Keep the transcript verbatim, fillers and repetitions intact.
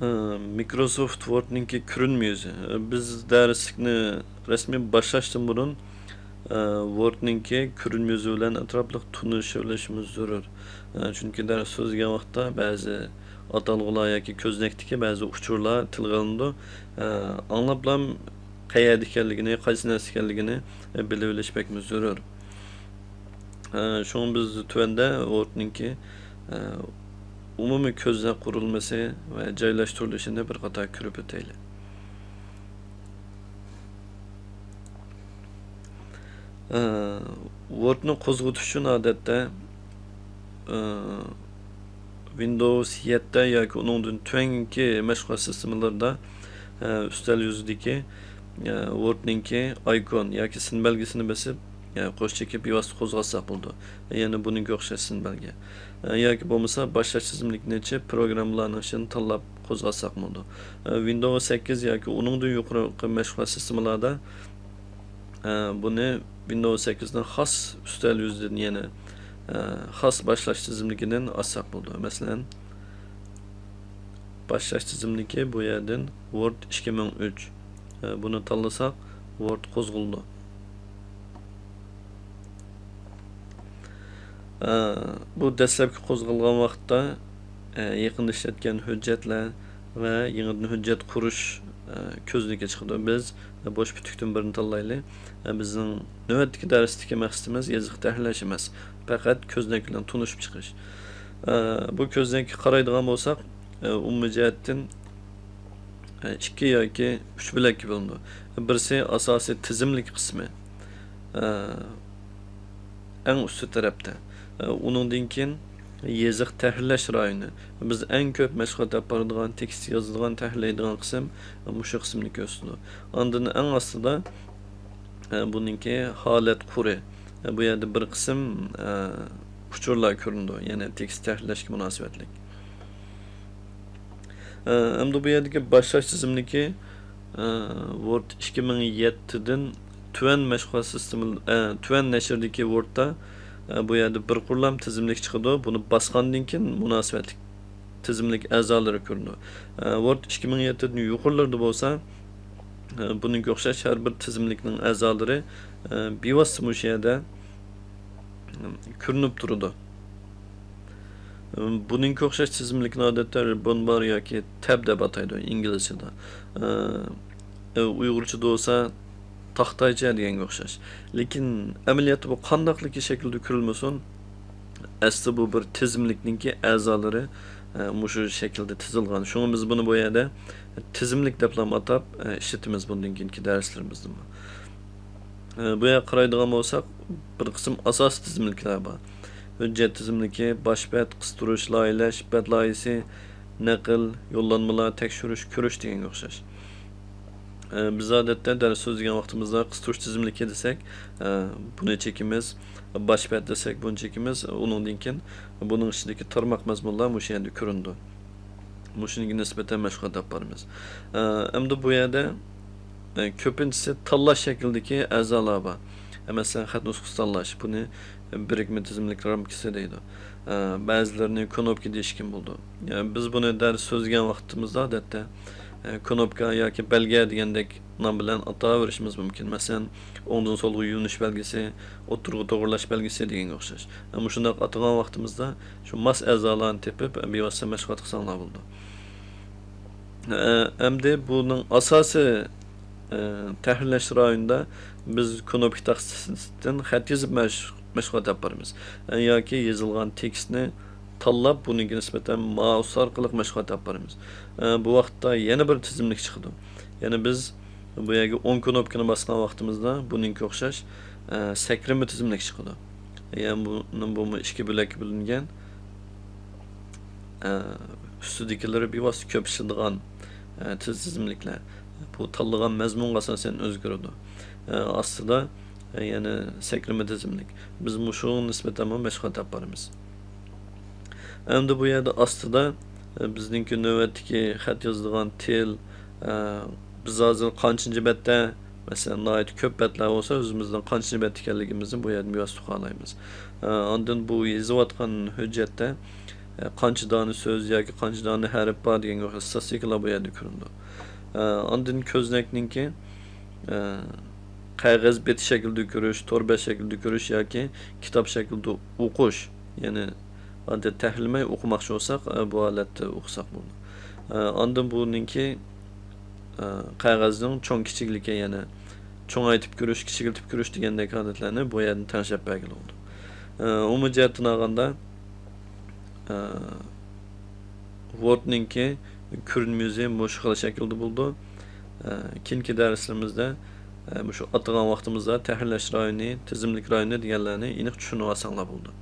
ئە، مىكروسوفت ۋوردنىڭكى كۆرۈنمە يۈزى. بىز دەرسلىكنى رەسمىي باشلاشتىن بۇرۇن، ئە، ۋوردنىڭكى كۆرۈنمە يۈزى بىلەن ئەتراپلىق تونۇشۇۋېلىشىمىز زۆرۈر. ئە، چۈنكى دەرس سۆزلىگەن ۋاقىتتا بەزى ئاتالغۇلار ياكى كۆزنەكتىكى بەزى ئۇچۇرلار تىلغا ئېلىنىدۇ. ئە، ئاڭلاپلا قەيەردە ئىكەنلىكىنى، قايسى نەرسە ئىكەنلىكىنى، ئە، بىلىۋېلىش بەكمۇ زۆرۈر. ئە، شۇڭا بىز تۆۋەندە ۋوردنىڭكى، ئە، ئومۇمىي كۆزنەك قۇرۇلمىسى ۋە جايلاشتۇرۇلۇشىنى بىر قاتار كۆرۈپ ئۆتەيلى. ئە، ۋوردنى قوزغىتىش ئۈچۈن ئادەتتە، ئە، ۋىندوۋس يەتتە ياكى ئۇنىڭدىن تۆۋەنكى مەشغۇلات سىستېمىلىرىدا، ئە، ئۈستەل يۈزىدىكى، ئە، ۋوردنىڭكى ئايكون ياكى سىن بەلگىسىنى بېسىپ، ئە، قوش چېكىپ بىۋاسىتە قوزغاتساق بولىدۇ. يەنى بۇنىڭغا ئوخشاش سىن بەلگە. ئە، ياكى بولمىسا باشلاش تىزىملىكىنى ئېچىپ، پروگراممىلارنىڭ ئىچىدىن تاللاپ قوزغاتساق بولىدۇ. ئە، ۋىندوۋس سەككىز ياكى ئۇنىڭدىن يۇقىرىقى مەشغۇلات سىستېمىلاردا ئە، بۇنى ۋىندوۋس سەككىزنىڭ خاس ئۈستەل يۈزىدىن، يەنى، ئە، خاس باشلاش تىزىملىكىدىن ئاچساق بولىدۇ. مەسىلەن، باشلاش تىزىملىكى بۇ يەردىن ۋورد ئىككى مىڭ ئۈچ. ئە، بۇنى تاللىساق، ۋورد قوزغىلىدۇ. ئە، بۇ دەسلەپكى قوزغالغان ۋاقىتتا، ئە، يېقىندا ئىشلەتكەن ھۆججەتلەر ۋە يېڭىدىن ھۆججەت قۇرۇش، ئە، كۆزنىكى چىقىدۇ. بىز بوش پۈتۈكتىن بىرنى تاللايلى. بىزنىڭ نۆۋەتتىكى دەرستىكى مەقسىتىمىز يېزىق تەھرىرلەش ئەمەس، پەقەت كۆزنەك بىلەن تونۇشۇپ چىقىش. بۇ كۆزنەككە قارايدىغان بولساق، ئومۇمىي جەھەتتىن ئىككى ياكى ئۈچ بۆلەككە بۆلۈنىدۇ. بىرسى ئاساسىي تىزىملىك قىسمى. ئەڭ ئۈستى تەرەپتە. ئۇنىڭدىن كېيىن يېزىق تەھرىرلەش رايونى. بىز ئەڭ كۆپ مەشغۇلات ئېلىپ بارىدىغان، تېكىست يازىدىغان، تەھرىرلەيدىغان قىسىم مۇشۇ قىسىمنى كۆرسىتىدۇ. ئاندىن ئەڭ ئاستىدا، بۇنىڭكى ھالەت قۇرى. بۇ يەردە بىر قىسىم ئۇچۇرلار كۆرۈنىدۇ، يەنى تېكىست تەھرىرلەشكە مۇناسىۋەتلىك. ئەمدى بۇ يەردىكى باشلاش تىزىملىكى، ۋورد ئىككى مىڭ يەتتىدىن تۆۋەن مەشغۇلات سىستېما، تۆۋەن نەشردىكى ۋوردتا، بۇ يەردە بىر قۇرلام تىزىملىك چىقىدۇ. بۇنى باسقاندىن كېيىن مۇناسىۋەتلىك تىزىملىك ئەزالىرى كۆرۈنىدۇ. ۋورد ئىككى مىڭ يەتتىدىن يۇقىرىلىرىدا بولسا، بۇنىڭغا ئوخشاش ھەر بىر تىزىملىكنىڭ ئەزالىرى بىۋاسىتە مۇشۇ يەردە كۆرۈنۈپ تۇرىدۇ. بۇنىڭغا ئوخشاش تىزىملىكنى ئادەتتە رىببون بار ياكى تەب دەپ ئاتايدۇ ئىنگلىزچىدا. ئۇيغۇرچىدا بولسا تاختايچە دېگەنگە ئوخشاش. لېكىن ئەمەلىيەتتە بۇ قانداقلىكى شەكىلدە كۆرۈلمىسۇن، ئەسلى بۇ بىر تىزىملىكنىڭكى ئەزالىرى، ئە، مۇشۇ شەكىلدە تىزىلغان. شۇڭا بىز بۇنى بۇ يەردە تىزىملىك دەپلا ئاتاپ، ئە، ئىشلىتىمىز بۇندىن كېيىنكى دەرسلىرىمىزدىمۇ. ئە، بۇ يەرگە قارايدىغان بولساق، بىر قىسىم ئاساسىي تىزىملىكلەر بار. ھۆججەت تىزىملىكى، باش بەت، قىستۇرۇش، لايىھەلەش، بەت لايىھەسى، نەقىل، يوللانمىلار، تەكشۈرۈش، كۆرۈش دېگەنگە ئوخشاش. ئە، بىز ئادەتتە دەرس سۆزلىگەن ۋاقتىمىزدا قىستۇرۇش تىزىملىكى دېسەك، ئە، بۇنى چېكىمىز، باش بەت دېسەك بۇنى چېكىمىز، ئۇنىڭدىن كېيىن بۇنىڭ ئىچىدىكى تارماق مەزمۇنلار مۇشۇ يەردە كۆرۈنىدۇ. مۇشۇنىڭغا نىسبەتەن مەشغۇلات ئېلىپ بارىمىز. ئە، ئەمدى بۇ يەردە، ئە، كۆپىنچىسى تاللاش شەكلىدىكى ئەزالار بار. ئە، مەسىلەن، خەت نۇسخىسى تاللاش، بۇنى بىرىكمە تىزىملىك رامكىسى دەيدۇ. ئە، بەزىلىرىنى كۇنۇپكا دېيىشكىمۇ بولىدۇ. ئە، بىز بۇنى دەرس سۆزلىگەن ۋاقتىمىزدا، ئادەتتە، ئە، كۇنۇپكا ياكى بەلگە دېگەندەك نام بىلەن ئاتاۋېرىشىمىز مۇمكىن. مەسىلەن، ئوڭدىن سولغا يۆنىلىش بەلگىسى، ئوتتۇرىغا توغرىلاش بەلگىسى دېگەنگە ئوخشاش. ئە، مۇشۇنداق ئاتىغان ۋاقتىمىزدا شۇ ماس ئەزالارنى تېپىپ، ئە، بىۋاسىتە مەشغۇلات قىلساڭلار بولىدۇ. ئە، ئەمدى بۇنىڭ ئاساسىي، ئە، تەھرىرلەش رايونىدا بىز كۇنۇپكا تاختىسىدىن خەت يېزىپ مەش-، مەشغۇلات ئېلىپ بارىمىز. ئە، ياكى يېزىلغان تېكىستنى تاللاپ، بۇنىڭغا نىسبەتەن مائۇس ئارقىلىق مەشغۇلات ئېلىپ بارىمىز. ئە، بۇ ۋاقىتتا يەنە بىر تىزىملىك چىقىدۇ. يەنى بىز بۇ يەرگە ئوڭ كۇنۇپكىنى باسقان ۋاقتىمىزدا بۇنىڭغا ئوخشاش، ئە، سەكرىمە تىزىملىك چىقىدۇ. يەنى بۇ، بۇمۇ ئىككى بۆلەككە بۆلۈنگەن. ئە، ئۈستىدىكىلىرى بىۋاسىتە كۆپ ئىشلىتىدىغان، ئە، تىز تىزىملىكلەر. بۇ تاللىغان مەزمۇنغا ئاساسەن ئۆزگىرىدۇ. ئە، ئاستىدا، ئە، يەنە سەكرىمە تىزىملىك. بىز مۇشۇغا نىسبەتەنمۇ مەشغۇلات ئېلىپ بارىمىز. ئەمدى بۇ يەردە ئاستىدا، ئە، بىزنىڭكى نۆۋەتتىكى خەت يازىدىغان تىل، ئە، بىز ھازىر قانچىنچى بەتتە، مەسىلەن، ناھايىتى كۆپ بەتلەر بولسا، ئۆزىمىزنىڭ قانچىنچى بەتتە ئىكەنلىكىمىزنى بۇ يەردىن بىۋاسىتە ئۇقالايمىز. ئە، ئاندىن بۇ يېزىۋاتقان ھۆججەتتە، ئە، قانچە دانە سۆز ياكى قانچە دانە ھەرپ بار دېگەنگە ئوخشاش ستاتىستىكىلار بۇ يەردە كۆرۈنىدۇ. ئە، ئاندىن كۆزنەكنىڭكى، ئە، قەغەز بېتى شەكلىدە كۆرۈش، تور بەت شەكلىدە كۆرۈش ياكى كىتاب شەكلىدە ئوقۇش، يەنى ئادەتتە تەھرىرلىمەي ئوقۇماقچى بولساق، ئە، بۇ ھالەتتە ئوقۇساق بولىدۇ. ئە، ئاندىن بۇنىڭكى، ئە، قەغەزنىڭ چوڭ كىچىكلىكى، يەنى چوڭايتىپ كۆرۈش، كىچىكلىتىپ كۆرۈش دېگەندەك ھالەتلەرنى بۇ يەردىن تەڭشەپ بەرگىلى بولىدۇ. ئە، ئومۇمىي جەھەتتىن ئالغاندا، ئە، ۋوردنىڭكى كۆرۈنمە يۈزى مۇشۇ خىل شەكىلدە بولىدۇ. ئە، كېيىنكى دەرسلىرىمىزدە، ئە، مۇشۇ ئاتىغان ۋاقتىمىزدا تەھرىرلەش رايونى، تىزىملىك رايونى دېگەنلەرنى ئېنىق چۈشىنىۋالساڭلار بولىدۇ.